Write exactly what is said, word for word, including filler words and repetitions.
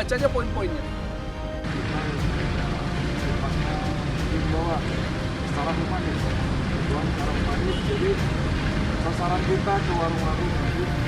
Saja poin-poinnya. Kita yang sifatnya himbauan secara humanis, himbauan secara humanis. Jadi sasaran kita ke warung-warung nanti.